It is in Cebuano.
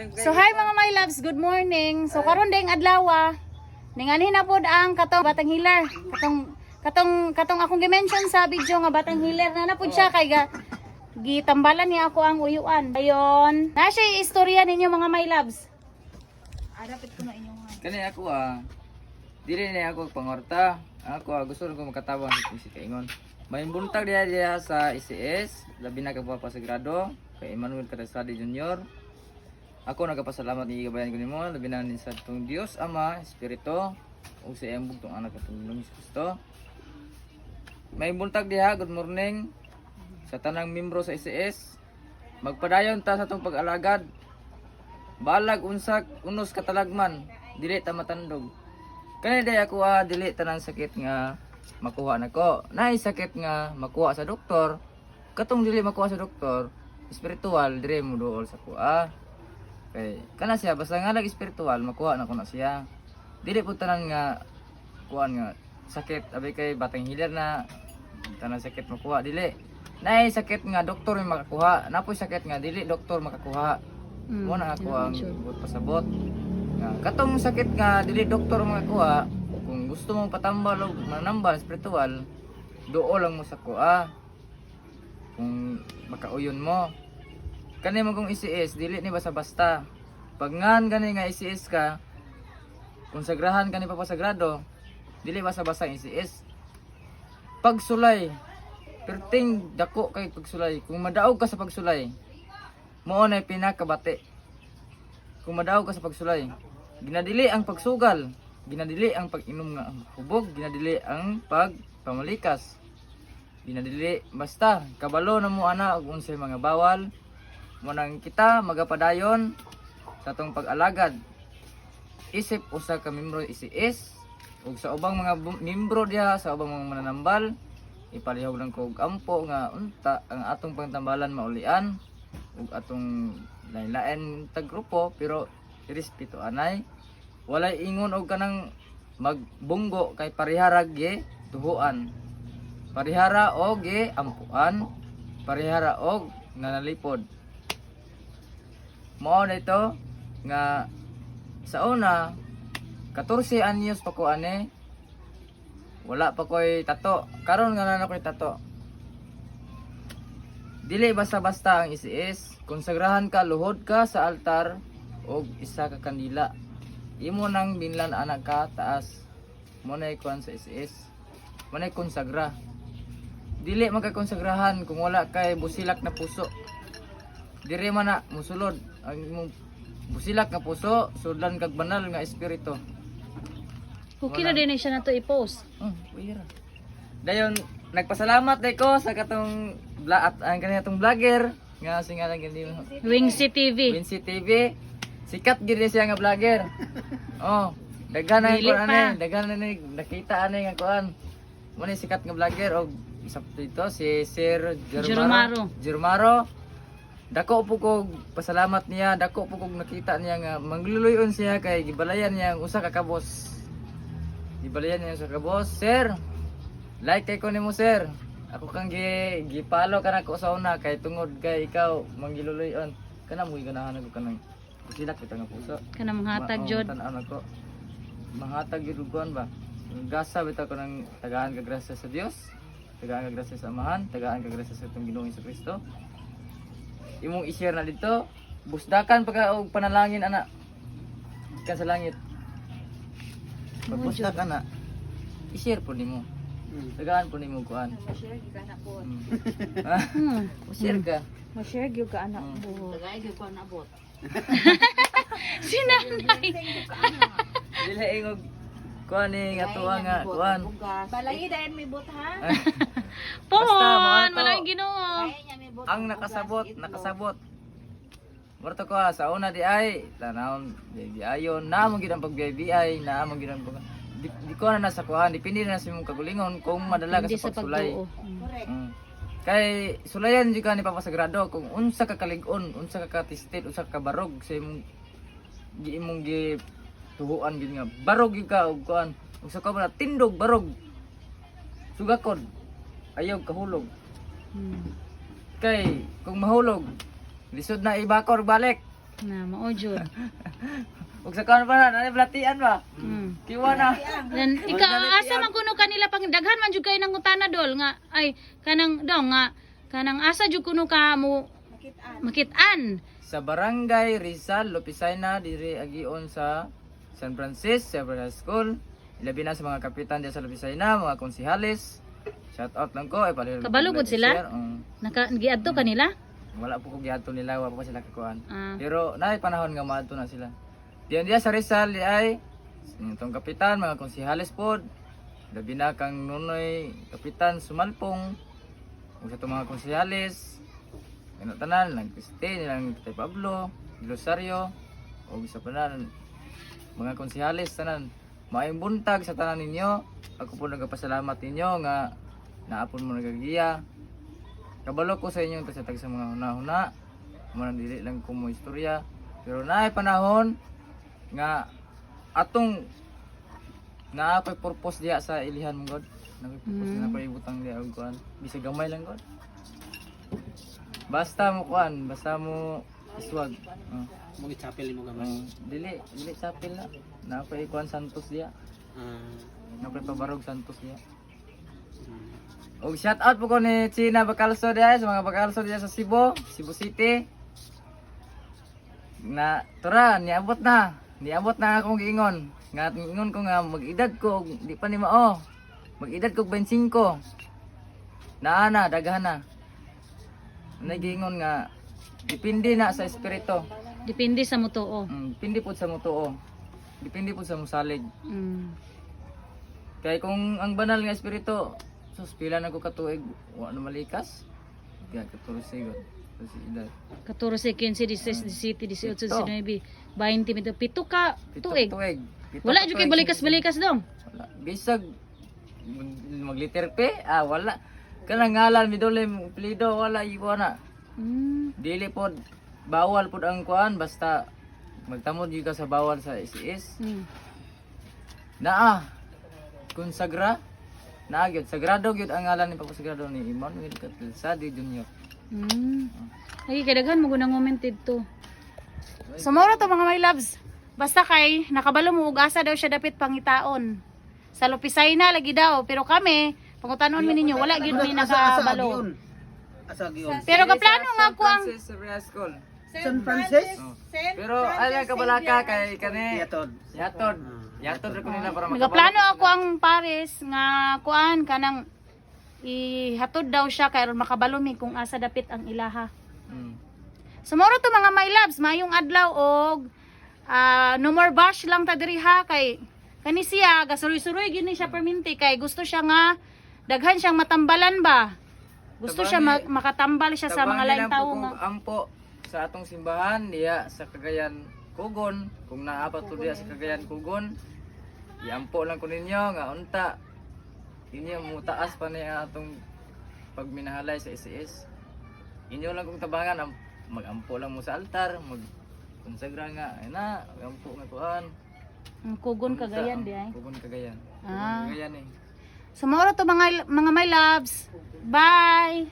So hi mga my loves, good morning. So karon ding adlaw, ninganhi na pod ang katong batang healer. Katong akong gi-mention sa video nga batang healer na na pod siya kay ga gitambalan niya ako ang uyuan. Ayon, na siya istorya ninyo, mga my loves. Kani ako ah. Dili na ako pangorta. Ako ah, gusto ko makatabang sa si Kaingon. May buntag diha diha sa ICS, labi na ka pa sagrado kay Emmanuel Carasade Jr. Ako nagapasalamat ni gabayan ko nimo, labi na ni sa tong Dios Ama, Espiritu ug sa iyang bugtong anak atong Ginoong Hesus Kristo. May buntag diha, good morning sa tanang membro sa ICS. Magpadayon ta sa atong pag-alagad. Balag unsak unos katalagman, dili ta matandog. Kani day ako ah, dili tanang sakit nga makuha nako. Naay sakit nga makuha sa doktor. Katong dili makuha sa doktor, spiritual dire mo duol sa kuha. Kay kana siya basta nga nag spiritual makuha na ko na siya. Dili po tanan nga kuan nga sakit abi kay batang hilir na tanan sakit makuha dili. Naay sakit nga doktor may makakuha, napoy sakit nga dili doktor makakuha. Mo na ako ang buot pasabot. Nga katong sakit nga dili doktor makakuha, kung gusto mong patambal og manambal spiritual, duol lang mo sa kuha. Kung makauyon mo. Kani mo kung ICS, dili ni basta-basta. Pag ngan gani nga ICS ka, konsagrahan ka ni Papa Sagrado, dili basta-basta ang ICS. Pagsulay, perting dako kay pagsulay. Kung madaog ka sa pagsulay, mao na pinakabati. Kung madaog ka sa pagsulay, ginadili ang pagsugal, ginadili ang pag-inom nga hubog, ginadili ang pagpamalikas. Ginadili basta kabalo na mo ana og unsay mga bawal. Mo nang kita magapadayon sa atong pag-alagad. Isip usa ka membro ICS ug sa ubang mga membro diha, sa ubang mga mananambal, ipalihog lang ko og ampo nga unta ang atong pangtambalan maulian ug atong lain-lain tag grupo, pero irespeto anay, walay ingon og kanang magbunggo kay parihara ge tuhuan, parihara og ge ampuan, parihara og nanalipod. Mao na ito nga sa una 14 anyos pa ko ane, wala pa ko'y tato. Karon nga na ko'y tato. Dili basta-basta ang ICS. Konsagrahan ka, luhod ka sa altar og isa ka kandila. Imo nang binlan anak ka taas. Mo na kuan sa ICS. Mo na konsagra. Dili magkakonsagrahan kung wala kay busilak na puso. Dire man na musulod ang imong busilak nga puso, sudlan kag banal nga espiritu. Okay na din na siya na to i-post. Oh, wira. Dayon nagpasalamat day ko sa katong at ang kanina tong vlogger nga singalan gani mo. Wingsy TV. Wincy TV. Sikat gid ni siya nga vlogger. Oh, daghan na Dili kuan pa. ani, daghan na ni nakita ani nga kuan. Mo ni sikat nga vlogger og isa pa dito si Sir Jeromaro. Jeromaro. Jeromaro. Dako po kog pasalamat niya, dako po kog nakita niya nga mangluluyon siya kay gibalayan niya ang usa ka kabos. Gibalayan niya ang usa ka kabos, "Sir, like kay ko nimo, sir. Ako kang gi gipalo ka nako sa una kay tungod kay ikaw manggiluluyon." Kana mo ganahan ako kanang silak kita nga puso. Kana manghatag jud. Tan-aw nako. Manghatag jud og kuan ba? Gasa bitaw ko ng tagaan ka grasya sa Dios, tagaan ka grasya sa Amahan, tagaan ka grasya sa itong Ginoong Kristo. Imong i-share na dito, busdakan pa ka og panalangin ana. Kan sa langit. Pagbusdak ana, i-share po nimo. Tagaan po nimo kuan. Share ka. Ma-share gyud ka anak mo. Si nanay. Dili ingog kuan ni nga tuwa nga kuan. Balay dahil may bot ha. Pohon, Basta, mga to. malang Ginoo. Ang nakasabot, nakasabot. Murto ko ah, sa una di ay, tanawon, di, di ayon, naamong gid ang pag-BI, naamong gid ang pag di ko na nasa kuan, depende na sa imong kagulingon kung madala ka Hindi sa sa pagsulay. pagtuo. Correct. Kay sulayan jud ka ni Papa Sagrado kung unsa ka kalig-on, unsa ka katisted, unsa ka kabarog sa imong gi imong gi tuhuan gid nga barog gyud ka og kuan. Ug sa ka tindog barog. Sugakod. Ayaw kahulog. Kay kung mahulog, lisod na ibakor balik. Na mao jud. Ug sa kuan pa na, na blatian ba? Kiwa na. Then ikaw asa man kuno kanila pang daghan man jud kay nang utana dol nga ay kanang dong nga kanang asa jud kuno ka mo makit-an. Sa Barangay Rizal, Lopisayna, diri agion sa San Francis, Sierra High School. Ilabi na sa mga kapitan diya sa Lopisayna, mga konsihales. Shout out lang ko. Ay, palihog- Kabalo gud sila? Share. Naka giadto kanila? Wala po ko giadto nila, wala po sila kakuan. Ah. Pero naay panahon nga maadto na sila. Diyan diya sa Rizal di ay itong kapitan, mga konsihales pod. Labi na kang Nunoy Kapitan Sumalpong. Ug sa itong mga konsihales, ano tanan, lang Kriste, nilang Tatay Pablo, Rosario, ug sa panan mga konsihales tanan. Maayong buntag sa tanan ninyo. Ako po nagapasalamat ninyo nga naapon mo nagagiya. Kabalo ko sa inyong tagsa sa mga huna-huna. Muna dili lang ko mo istorya. Pero naay panahon nga atong naa ko'y purpose diya sa ilihan mo God. Naa ko'y purpose na ko'y ibutang diya og kuan. Bisag gamay lang God. Basta mo kuan, basta mo iswag. Oh. Mo gitsapil mo gamay. Oh, dili, dili sapil na. Naa ko'y kuan Santos diya. Ah. Naa ko'y pabarog Santos diya. Og shout out po ko ni China Bacalso diya sa mga Bacalso diya sa Cebu, Cebu City. Na tura niabot na. Niabot na akong giingon. Nga ingon ko nga mag-edad ko og di pa ni mao. Mag-edad ko og 25. Naa na daghan na. Nagiingon nga depende na sa espiritu. Depende sa mutuo. Depende po sa mutuo. Depende po sa musalig. Kay kung ang banal nga espiritu, sus pila na ko katuig, wa na malikas. Kaya katuro sigot. Kasi edad. 14, 15, 16, 17, 18, Pito. 19, 20, 27 ka Pito tuig. tuig. Pito Wala ka jud kay tuig. balikas-balikas dong. Wala. Bisag magliter pe, ah wala. Kanang ngalan midole plido wala iwa na. Dili pod bawal pod ang kuan basta magtamod gyud ka sa bawal sa SES. Naa konsagra naa gyud sagrado gyud ang ngalan ni Papa Sagrado ni Emmanuel Catalsadi Jr. Ay, kay daghan mo gunang moment didto. So mao ra to mga my loves. Basta kay nakabalo mo og asa daw siya dapit pangitaon. Sa Lopisayna lagi daw, pero kami pangutanon mi ninyo wala gyud mi nakabalo. Asa giyon? Pero gaplano nga ko ang Francis Sevilla School. San Francis? Oh. Pero ala kabalaka kay kani Yatod. Yatod. Yatod ra ko nila para makabalo. Nagaplano ako ang Paris nga kuan kanang ihatod daw siya kay aron makabalo mi kung asa dapit ang ilaha. So mao ra to mga my loves, maayong adlaw og no more bash lang ta diri ha kay kani siya gasuroy-suroy gyud ni siya perminti kay gusto siya nga daghan siyang matambalan ba. Gusto siya makatambal siya sa mga Tabangi laing lang po tawo kung nga. ampo sa atong simbahan diya sa Cagayan Kugon kung naa pa to diya sa Cagayan Kugon iampo lang ko ninyo nga unta inyo mutaas pa niya atong pagminahalay sa SES. Inyo lang kong tabangan magampo lang mo sa altar mag konsagra nga ay na magampo nga kuan. Ang Kugon Unta, Cagayan ang di ay. Kugon Cagayan. Ah. Kugon Cagayan eh. So mao ra to mga my loves. Bye.